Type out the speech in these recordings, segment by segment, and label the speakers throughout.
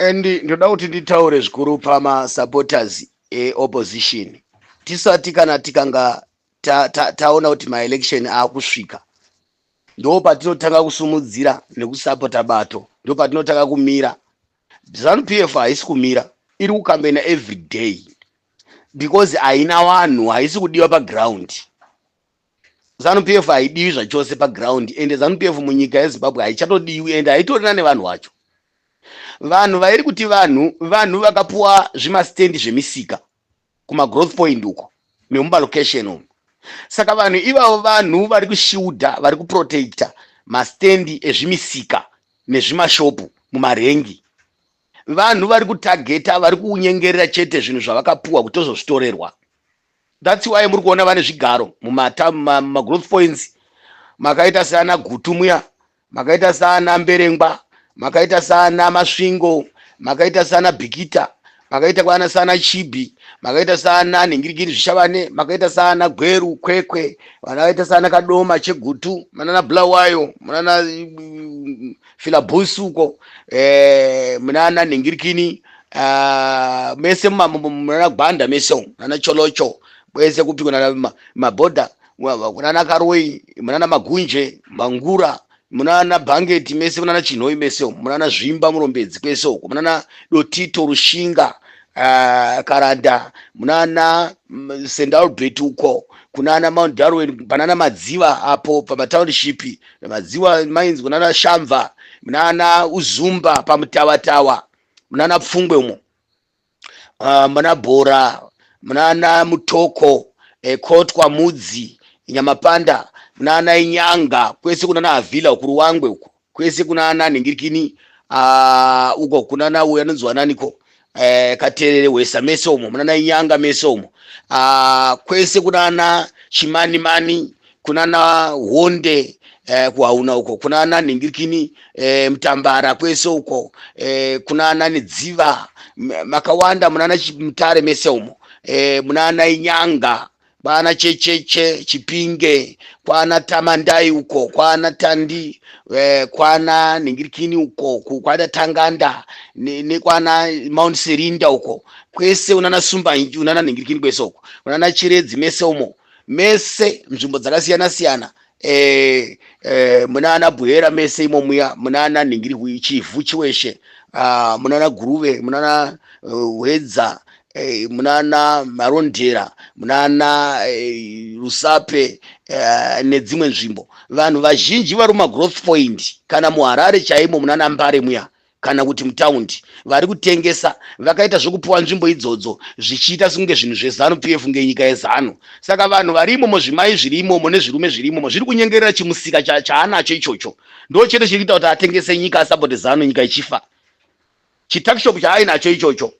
Speaker 1: And ndoda kuti nditaure zvikuru pamasupporters eopposition. Tisati kana tikanga taona ta kuti maelection aakusvika, ndo patinotanga kusumudzira nekusapota bato, ndo patinotanga kumira. ZANU PF haisi kumira, iri kukambena every day because haina vanhu, haisi kudiwa paground. ZANU PF haidiwi zvachose paground, ende ZANU PF munyika yeZimbabwe haichatodiwi, ende haitorina nevanhu vacho. Vanhu vairi kuti vanhu vakapuwa zvimastendi zvemisika kumagrowth point uko nemumalocation umu. Saka vanhu ivavo vanhu vari kushiudha, vari kuprotecta mastendi ezvimisika nezvimashopu mumarengi. Vanhu vari kutageta, vari kunyengerera chete zvinhu zvavakapuwa kuti tozozvitorerwa. That's why muri kuona vane zvigaro mumagrowth points, makaita saana Gutu muya, makaita saana Mberengwa, makaita saana Masvingo, makaita saana Bikita, makaita kwana saana Chibi, makaita saana Nhingirigiri, Zvishavane, makaita saana Gweru, Kwekwe, vakaita saana Kadoma, Chegutu, manana Bulawayo, munana Filabusi uko, munana Nhingirikini, mese munana Gwanda mese umu, munana Cholocho kwese kupi, kunana mabhodha, kunana Karoi, munana Magunje, Mangura, munana Bhangeti mese, munana Chinhoi mese umu, munana Zvimba, Murombedzi kwese uko, munana Dotito, Rushinga, Karanda, munana St Albert uko, kunana Mount Darwin, panana Madziva apo pamatownship Madziva mines, kunana Shamva, munana Uzumba, paMutawatawa, munana Pfungwe umo, muna Bhora, munana Mutoko, Kotwa, Mudzi, Nyamapanda, munana Inyanga kwese, kunana Havhila kuRuwangwe uko kwese, kunana Nhingirikini, uko kunana uyo anonzi wananiko, Katerere, Hwesa mese umo, munana Inyanga mese umo, kwese kunana Chimanimani, kunana Honde, kuHauna uko, kunana Nhingirikini, Mutambara kwese uko, kunana Nedziva makawanda, munana Mutare mese umo, munana Inyanga, kwana Checheche, Chipinge, kwana Tamandai uko, kwana Tandi, kwana Nhingirikini uko, kwana Tanganda nekwana Mount Serinda uko kwese, unana Sumbanji, unana Nhingirikini kwese uko, unana Chiredzi mese umo, mese nzvimbo dzakasiyana siyana, munana Buhera mese imo muya, munana Nhingiri, Chivhu, Chiweshe, munana Guruve, munana Hwedza, munana Marondera, munana Rusape, nedzimwe nzvimbo. Vanhu vazhinji vari mumagrowth point kana muHarare chaimo, munana Mbare muya, kana kuti mutaundi, vari kutengesa vakaita zvokupiwa nzvimbo idzodzo zvichiita sekunge zvinhu zveZANU PF, ngenyika yeZANU. Saka vanhu vari imomo, zvimai zviri imomo nezvirume zviri imomo, zviri kunyengerera chimusika chaanacho ichocho. Ndo chete chiri kuita kuti atengese nyika, asapote ZANU nyika ichifa. Chituckshop chaainacho ichocho,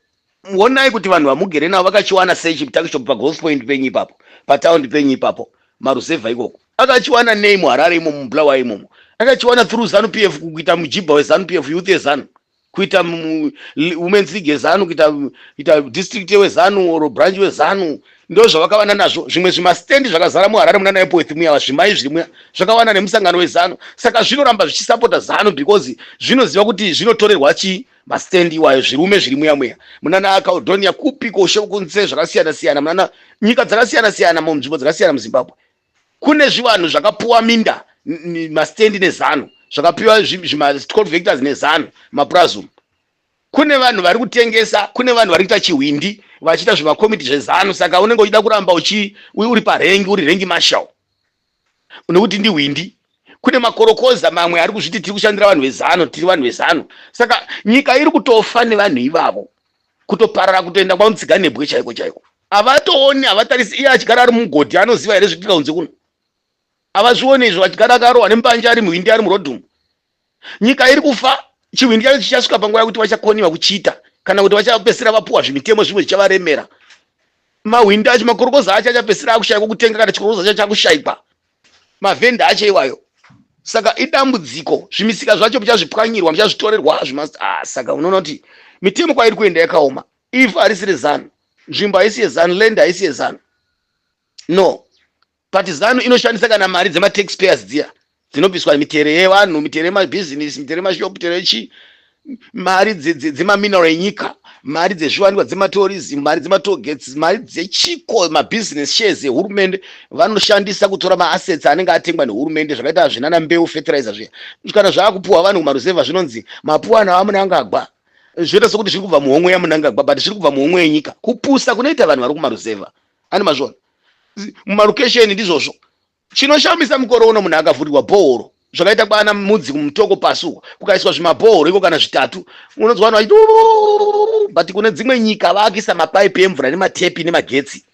Speaker 1: onai kuti vanhu vamugere navo vakachiwana sei chituckshop pagrowth point penyu ipapo, pataundi penyu ipapo, maruzevha ikoko. Akachiwana nei muHarare imomo, muBulawayo imomo? Akachiwana through ZANU PF, kuita mujibha weZANU PF, youth yeZANU, kuita women's league yeZANU, kuita district weZANU or branch weZANU. Ndo zvavakawana nazvo. Zvimwe zvimastendi zvakazara muHarare muna Epworth muya, zvimai zviri muya, zvakawana nemusangano weZANU. Saka zvinoramba zvichisapota ZANU because zvinoziva kuti zvinotorerwa chii mastendi iwayo. Zvirume zviri muya muya, munana Caledonia kupi koshe kunze, zvakasiyana siyana, munana nyika dzakasiyana siyana, munzvimbo dzakasiyana muZimbabwe, kune zvivanhu zvakapuwa minda, mastendi neZANU, zvakapiwa zvima 12 hectares neZANU mapurazi umu. Kune vanhu vari kutengesa, kune vanhu vari kuita chihwindi vachiita zvimakomiti zveZANU. Saka unenge uchida kuramba uri parengi, uri rank marshal nekuti ndihwindi. Kune makorokoza mamwe ari kuzviti tiri kushandira vanhu veZANU, tiri vanhu veZANU. Saka nyika iri kutofa nevanhu ivavo, kutoparara, kutoenda kwamutsiga nebwe chaiko chaiko. Havatooni, havatarisi. Iye achigara ari mugodhi, anoziva here zviitika kunze kuno? Havazvioni izvo. Achigara akarohwa nemubanje, ari muhwindi, ari murodhumu. Nyika iri kufa. Chihwindi chacho chichasvika panguva yekuti vachakoniwa kuchiita, kana kuti vachapedzisira vapuwa zvimitemo zvimwe zvichavaremera. Mahwindi acho, makorokoza acho achapedzisira akushayikwa kutenga, kana chikorokoza chacho chakushayikwa, mavhenda acho iwayo. Saka idambudziko. Zvimisika zvacho muchazvipwanyirwa, muchazvitorerwa. Saka unoona kuti mitemo kwairi kuenda yakaoma. Ivhu harisi reZANU, nzvimbo haisi yeZANU, land haisi yeZANU, no. But ZANU inoshandisa kana mari dzemataxpayers dziya dzinobviswa, mitero yevanhu, mitero yemabhizinisi, mitero yemashopu, mitero yechii. Mari dzemamineral enyika, mari dzezviwanikwa, dzematourism, mari dzematollgates, mari dzechiko, mabusiness shares ehurumende vanoshandisa kutora maassets anenge atengwa nehurumende, zvakaita zvinana mbeu, fertilizer zviya. Kana zvaakupuwa vanhu kumaruzevha, zvinonzi mapuwa naVaMnangagwa. Zvoita sokuti zviri kubva muhomwe yaMnangagwa, but zviri kubva muhomwe yenyika. Kupusa kunoita vanhu vari kumaruzevha, ani mazviona mumarokesheni ndizvozvo. Chinoshamisa, mukore uno munhu akavhurirwa bhohoro, zvakaita kwana Mudzi kuMutoko pasi uko, kukaiswa zvimabhohoro iko kana zvitatu, unonzwa vanhu vachiti. But kune dzimwe nyika vaakisa mapaipi emvura nematepi nemagetsi.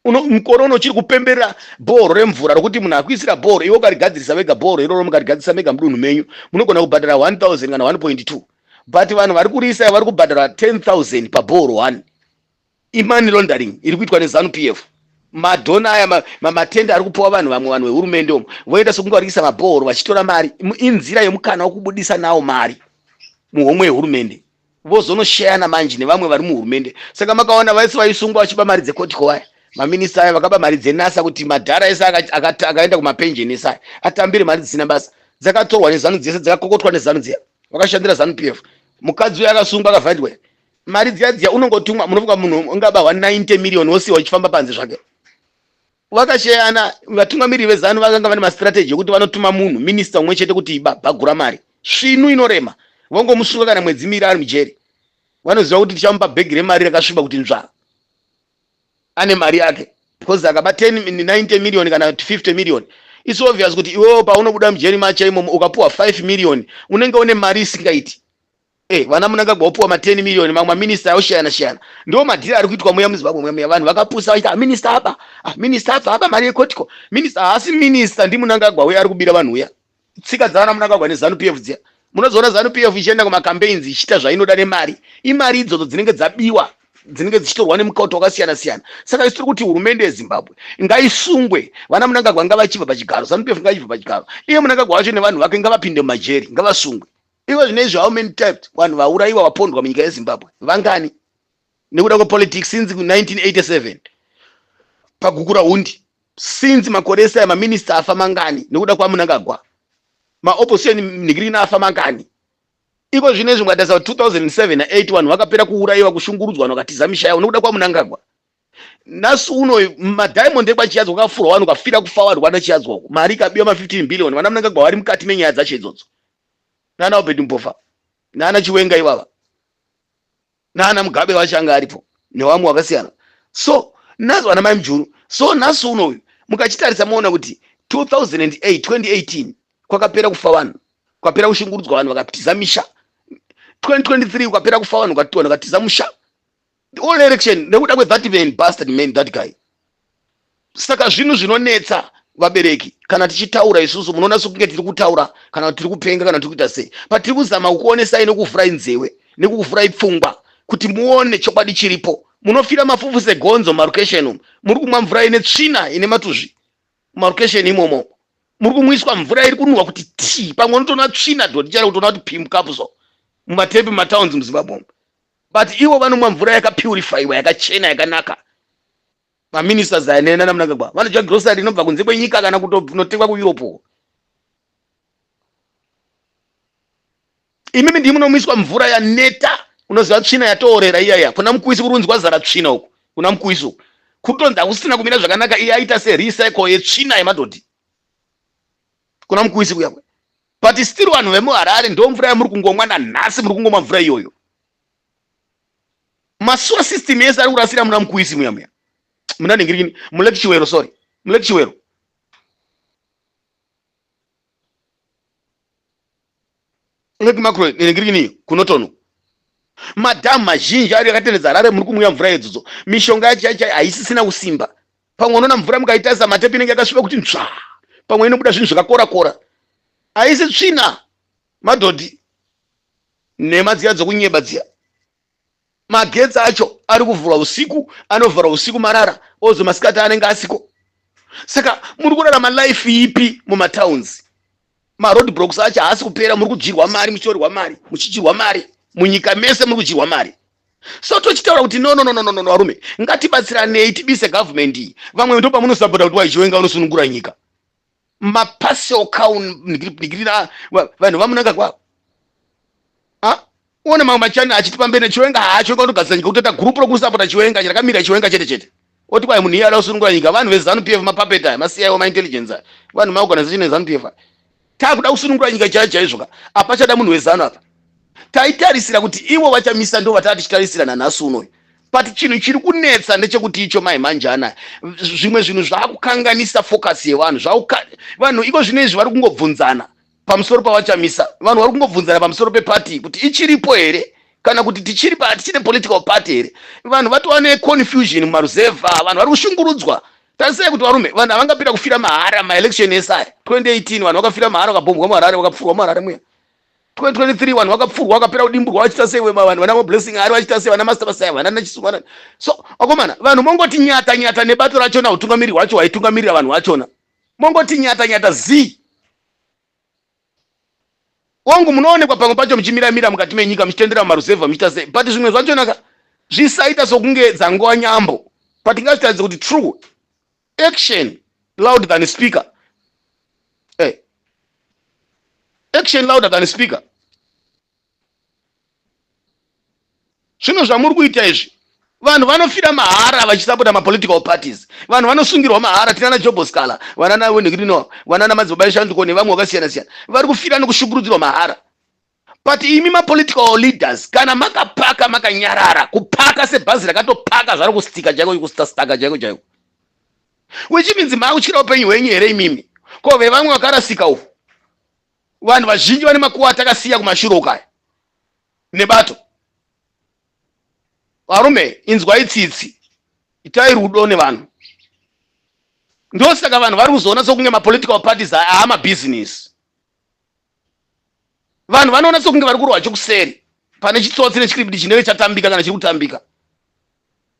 Speaker 1: Mukore uno uchiri kupemberera bhohoro remvura rokuti munhu akuisira bhohoro, iwe ukarigadzirisa vega bhohoro iroro, mukarigadzirisa mega mudunhu menyu, munogona kubhadhara 1000 kana 1.2, but vanhu vari kuriisa vari kubhadhara 10,000 pabhohoro 1. Imoney laundering iri kuitwa neZANU PF. Madonor aya, matender ari kupiwa vanhu, vamwe vanhu vehurumende umo, voenda sokunge vari kuisa mabhohoro vachitora mari. Inzira yemukana wokubudisa nawo mari muhomwe yehurumende, vozonosheyana manje nevamwe vari muhurumende. Saka makaona vaisi vaisungwa vachiba mari dzeCottco vaya, maminista aya vakaba mari dzeNSSA, kuti madhara ese akaenda kumapenjeni ese aya atambire mari dzisina basa, dzakatorwa neZANU dzese, dzakakokotwa neZANU dziya, vakashandira ZANU PF. Mukadzi uyo akasungwa, akavharirwa mari dziya dziya, unongotumwa. Munofunga munhu ungaba 190 million wosiwa uchifamba panze zvake? Vakasheyana. Vatungamiriri veZANU vakanga vane mastrategy ekuti vanotuma munhu, minista umwe chete, kuti iba, bhagura mari svinu inorema, vongomusunga kana mwedzi miri ari mujeri. Vanoziva kuti tichamupa bhegi remari rakasviba kuti nzva, ane mari yake, because akaba 10 90 million kana 50 million, it's obvious kuti iwewo paunobuda mujeri macho imomo, ukapuwa 5 million, unenge une mari isingaiti. Vana Mnangagwa opuwa ma10 million, mamwe maminista aoshiyana shiyana. Ndo madhiri ari kuitwa muya muZimbabwe muya muya. Vanhu vakapusa vaita, "Minista aba, ah, minista abva aba mari yeCottco." Minista haasi minista, ndiMnangagwa uya ari kubira vanhu uya. Tsika dzavana Mnangagwa neZANU PF dziya, munozoona ZANU PF ichienda kumacampaigns ichiita zvainoda nemari. Imari idzodzo dzinenge dzabiwa, dzinenge dzichitorwa nemukato wakasiyana siyana. Saka isu tiri kuti hurumende yeZimbabwe ngaisungwe, vana Mnangagwa ngavachibva pachigaro, ZANU PF ngaachibva pachigaro, iye Mnangagwa wacho nevanhu vake ngavapinde mumajeri, ngavasungwe. Ivo zvino izvi, how many types vanhu vaurayiwa, vapondwa munyika yeZimbabwe vangani nekuda kwepolitics since 1987 paGukurahundi? Since makore ese aya, maminista afa mangani nekuda kwaMnangagwa? Maopposition nhikirini afa mangani? Iko zvino izvi mukatarisa 2007 na8, vanhu vakapera kuurayiwa, kushungurudzwa, vanhu vakatiza misha yavo nekuda kwaMnangagwa. Nhasi uno madiamond ekwaChiadzwa kwakafurwa vanhu, ukafira kufa vanhu kwana Chiadzwa uko, mari ikabiwa, ma15 billion. Vana Mnangagwa vari mukati menyaya dzacho idzodzo, nana Obert Mpofu, nana Chiwenga ivava, nana Mugabe vachanga aripo nevamwe vakasiyana. So nhasi vana Mai Mujuru. So nhasi unoyu mukachitarisa muona kuti 2008, 2018 kwakapera kufa vanhu, kwapera kushungurudzwa vanhu, vakatiza misha. 2023 kwapera kufa vanhu, vanhu vakatiza musha, the all election, nekuda kwethat man, bastard man, that guy. Saka zvinhu zvinonetsa, vabereki. Kana tichitaura isusu, munoona sekunge tiri kutaura kana tiri kupenga kana tiri kuita sei, but tiri kuzama kukuonesai nekuvhurai nzewe nekukuvhurai pfungwa kuti muone chokwadi chiripo. Munofira mafufu segonzo mumarokesheni umu. Muri kumwa mvura ine tsvina, ine matuzvi mumarokesheni imomo. Muri kumwiswa mvura iri kunhuhwa kuti tii, pamwe unotoona tsvina, dhoti chara, kutoona kuti pimukapu so mumatepi, mumatowns muZimbabwe umu. But ivo vanomwa mvura yakapurifyiwa, yakachena, yakanaka. Maministers aya nena naMnangagwa vanodya grocery inobva kunze kwenyika kana kutonotengwa kuEurope. Imimi ndii munomwiswa mvura yaneta, unoziva tsvina yatoorera iyaya. Kuna Mukuisi kurunzi kwazara tsvina uku, kuna Mukuisi uku kutonzi hakusina kumira zvakanaka. Iye aita serecycle yetsvina yemadhodhi kuna Mukuisi kuyakwe. But still vanhu vemuHarare ndo mvura yamuri kungomwa nanhasi, muri kungomwa mvura iyoyo. Masewer system yese ari kurasira muna Mukuisi muya muya, muna nhingirini, muLake Chiwero, sorry, muLake Chiwero. Lake Macro nhingirini kunotono, madhamu mazhinji ari akatenderedza Harare, muri kumwiwa mvura idzodzo. Mishonga yacho yacho haisisina kusimba. Pamwe unoona mvura mukaitarisa matepi inenge yakasviba kuti nzva, pamwe inobuda zvinhu zvakakora kora. Haisi tsvina, madhodhi, nhema dziya dzokunyeba dziya. Magetsi acho ari kuvhurwa usiku, anovhura usiku marara, ozo masikati anenge asiko. Saka muri kurarama life ipi mumatowns? Maroad blocks acho haasi kupera. Muri kudyirwa mari, muchitorerwa mari, muchidyirwa mari munyika mese, muri kudyirwa mari. So tochitaura kuti no, no, no, no, no, no, varume, ngatibatsiranei tibise government iyi. Vamwe ndo pamunosapota kuti waiChiwenga unosunungura nyika. Maparcel cow nigirira vanhu vaMnangagwa. Uone mamwe machannel achiti pamberi neChiwenga, haa Chiwenga unogadzira nyika, kutoita group rokusapota Chiwenga rakamira Chiwenga chete chete. Oti kwai munhu iye ada kusunungura nyika, vanhu veZanu PF mapapet aya, maCIO maintelligence aya, vanhu maorganization eZanu PF aya. Takuda kusunungura nyika chaiyo chaizvo ka, hapachada munhu weZanu apa. Taitarisira kuti ivo vachamisa ndo vataa tichitarisira nanhasi unoyu. But chinhu chiri kunetsa ndechekuti icho mai manje anaya zvimwe zvinhu zvakukanganisa focus yevanhu. Vanhu iko zvino izvi vari kungobvunzana pamusoro pavachamisa. Vanhu vari kungobvunzana pamusoro peparty kuti ichiripo here kana kuti tichiri tichine political party here. Vanhu vatova neconfusion mumaruzevha, vanhu vari kushungurudzwa. Tarisai kuti varume, vanhu havangapira kufira mahara maelection ese aya. 2018 vanhu vakafira mahara, vakabhombwa muHarare, vakapfurwa muHarare muya. 2023 vanhu vakapfurwa, vakapera kudimburwa, vachiita sei vanhu vana Blessing ari vachiita sei vana Master Masaya vana Nachisungwana. So vakomana, vanhu mongoti nyata nyata nebato rachona, utungamiri hwacho hwaitungamirira vanhu vachona, mongoti nyata nyata zii. Wangu munoonekwa pamwe pacho muchimiramira mukati menyika muchitendera mumaruzevha muchiita sei, but zvimwe zvachona ka zvisaita sokunge dzangova nyambo, but ngazvitaridze kuti true action loud than speaker. Hey. Action louder than speaker. Zvinhu zvamuri kuita izvi, vanhu vanofira mahara vachisapota mapolitical parties, vanhu vanosungirwa mahara. Tinana Jobo Scala, vanana wenhekirino, vanana madzibaba eshanduko nevamwe vakasiyana siyana vari kufira nekushungurudzirwa mahara. But imi mapolitical leaders, kana makapaka makanyarara, kupaka sebhazi rakatopaka zvaro, kustika chaiko, kustastaka chaiko chaiko, which means maakutyira upenyu hwenyu here imimi? Ko vevamwe vakarasika ufu? Vanhu vazhinji vane makuva atakasiya kumashure ukaya nebato. Varume, inzwai tsitsi, itai rudo nevanhu. Ndosaka vanhu vari kuzoona sokunge mapolitical parties aamabhizinesi. Vanhu vanoona sokunge vari kurohwa chokuseri, pane chitsotsi nechikiribidi chinenge chatambika kana chiri kutambika.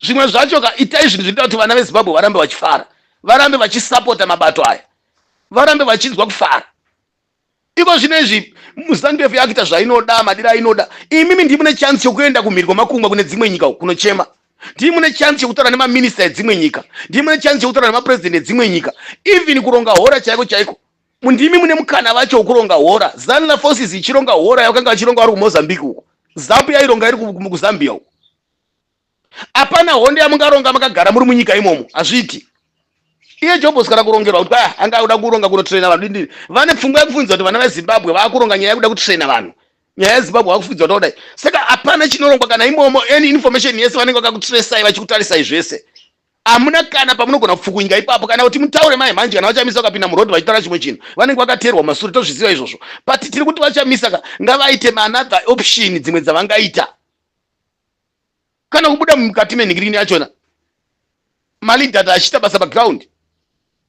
Speaker 1: Zvimwe zvacho ka, itai zvinhu zvinoita kuti vana veZimbabwe varambe vachifara, varambe vachisapota mabato aya, varambe vachinzwa kufara. Iko zvino izvi ZANU-PF yakuita zvainoda, madiro ainoda. Imimi ndimi mune chance yokuenda kumhiri kwemakungwa kune dzimwe nyika kunochema. Ndimi mune chance yokutaura nemaminista edzimwe nyika. Ndimi mune chance yokutaura nemapresident edzimwe nyika. Even kuronga hora chaiko chaiko. Ndimi mune mukana vacho wokuronga hora. ZANLA forces ichironga hora yakanga vachironga vari kuMozambique uko. ZAPU yaironga iri kuZambia uko. Hapana hondo yamungaronga makagara muri munyika imomo, hazviiti. Iye Jobos kana kurongerwa kuti kwaya anga akuda kuronga kunotraina vanhu dindini, vane pfungwa yekufungidzwa kuti vana veZimbabwe vakuronga nyaya yekuda kutraina vanhu, nyaya yeZimbabwe vakufungidzwa kuti kudai. Saka hapana chinorongwa kana imomo. Any information yese vanenge vakakutresai, vachikutarisai zvese. Hamuna kana pamunogona kupfukunyika ipapo kana kuti mutaure mai manje. Kana vachamisa vakapinda muroad vachitaura chimwe chinhu, vanenge vakateerwa mumasure, tozviziva izvozvo. But tiri kuti vachamisa ka, ngavaite maanother option dzimwe dzavangaita kana kubuda mukati menhingirini yachona. Maleader achiita basa paground,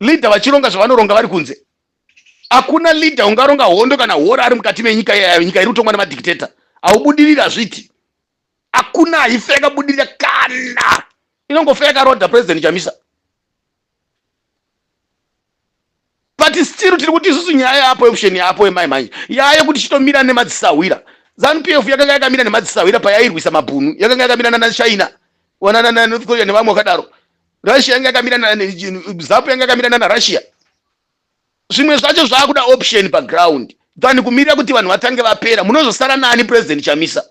Speaker 1: leader vachironga zvavanoronga vari kunze. Hakuna leader ungaronga hondo kana hora ari mukati menyika iyayo, nyika iri kutongwa nemadictator. Haubudiriri, hazviiti. Hakuna, haife yakabudirira. Kana inongofa yakarodha President Chamisa. But still tiri kuti isusu nyaya yapo option yapo yemai manje yayo kuti chitomira nemadzisahwira. ZANU PF yakanga yakamira nemadzisahwira payairwisa mabhunu, yakanga yakamira nana China, wanana North Korea nevamwe vakadaro. Russia yanga yakamira, ZAPU yanga yakamira nana Russia. Zvimwe zvacho zvakuda option paground than kumirira kuti vanhu vatange vapera. Munozosara nani, President Chamisa?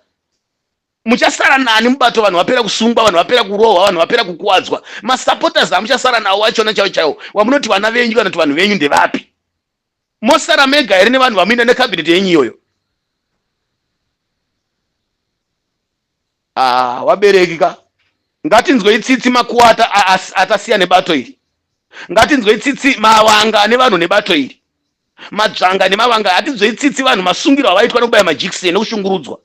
Speaker 1: Muchasara nani mubato vanhu vapera kusungwa, vanhu vapera kurohwa, vanhu vapera kukuwadzwa? Masupporters amuchasara nawo achona chaiwo chaiwo wamunoti vana venyu kana kuti vanhu venyu ndevapi? Mosara mega here nevanhu vamuinda necabinet yenyu iyoyo? Ah, wabereki ka, ngatinzwei tsitsi makuwa atasiya nebato iri. Ngatinzwei tsitsi mavanga ane vanhu nebato iri, madzvanga nemavanga. Hatinzwei tsitsi vanhu masungiro avaitwa nekubaya majikiseni nekushungurudzwa.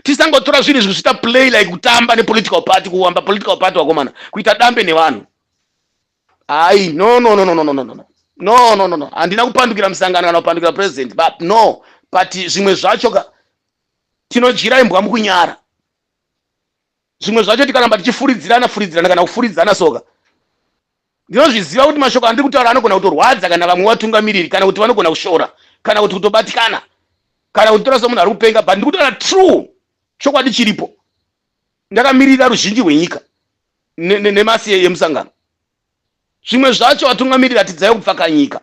Speaker 1: Tisangotora zvinhu izvi kuzviita play like kutamba nepolitical party, kuwamba political party, vakomana, kuita dambe nevanhu. Ai, no, no, no, no, no, no, no, no, no, no, no, no. Handina kupandukira musangano kana kupandukira president, but no, but zvimwe zvacho ka, tinodyira imbwa mukunyara. Zvimwe zvacho tikaramba tichifuridzirana furidzirana kana kufuridzana soka. Ndinozviziva kuti mashoko andiri kutaura anogona kutorwadza kana vamwe vatungamiriri, kana kuti vanogona kushora, kana kuti kutobatikana, kana kutitora semunhu ari kupenga, but ndiri kutaura true chokwadi chiripo. Ndakamirira ruzhinji rwenyika nemasi yemusangano. Zvimwe zvacho, vatungamiriri, ratidzai kupfakanyika.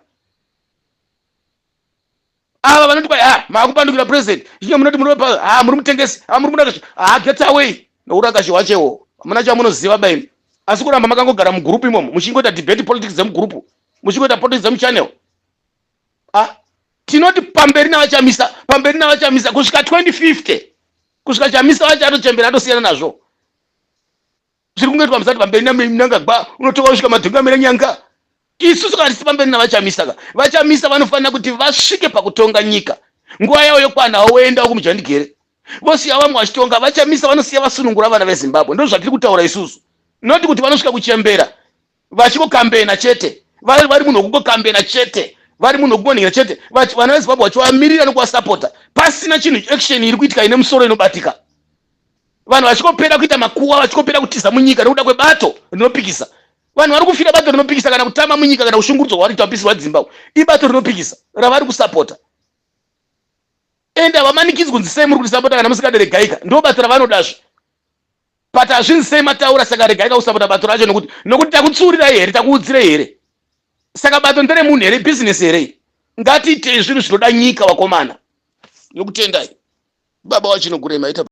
Speaker 1: Ava vanoti kwai, ah, maakupandukira president, chinge munoti muri ah, muri mutengesi, ah, muri murakashi. Ah, get away nourakashi hwachewo, hamuna chamunoziva baini, asi kuramba makangogara mugurupu imomo muchingoita debate politics dzemugurupu, muchingoita politics dzemuchannel. Ah, tinoti pamberi navaChamisa, pamberi navaChamisa kusvika 2050, kusvika Chamisa vacho atochembera, atosiyana nazvo. Zviri kungoitwa musati pamberi naMnangagwa, unotoka kusvika madhungamira nyanga. Isusu kana tisi pamberi navaChamisa ka, vaChamisa vanofanira kuti vasvike pakutonga nyika, nguva yavo yokwana, woenda kumujandigere, vosiya vamwe vachitonga. VaChamisa vanosiya vasunungura vana veZimbabwe, ndo zvatiri kutaura isusu, noti kuti vanosvika kuchembera vachingokambena chete, vari munhu wekungokambena chete, vari munhu wekungonhingira chete, vana veZimbabwe vachivamirira nokuvasapota, pasina chinhu, action iri kuitika ine musoro inobatika. Vanhu vachingopera kuita makuwa, vachingopera kutiza munyika nekuda kwebato rinopikisa. Vanhu vari kufira bato rinopikisa, kana kutama munyika, kana kushungurudzwa kwavari kuita, dzimba ibato rinopikisa ravari kusapota. Ende havamanikidzwi kunzi sei muri kutisapota, kana musingade regaika. Ndo bato ravanodazve, but hazvinzi sei mataura saka regaika kusapota bato racho, nokuti takutsiurirai here, takuudzirei here? Saka bato nderemunhu here, bhizinesi here? Ngatiitei zvinhu zvinoda nyika, vakomana. Nokutendai, baba wachinokurema ita.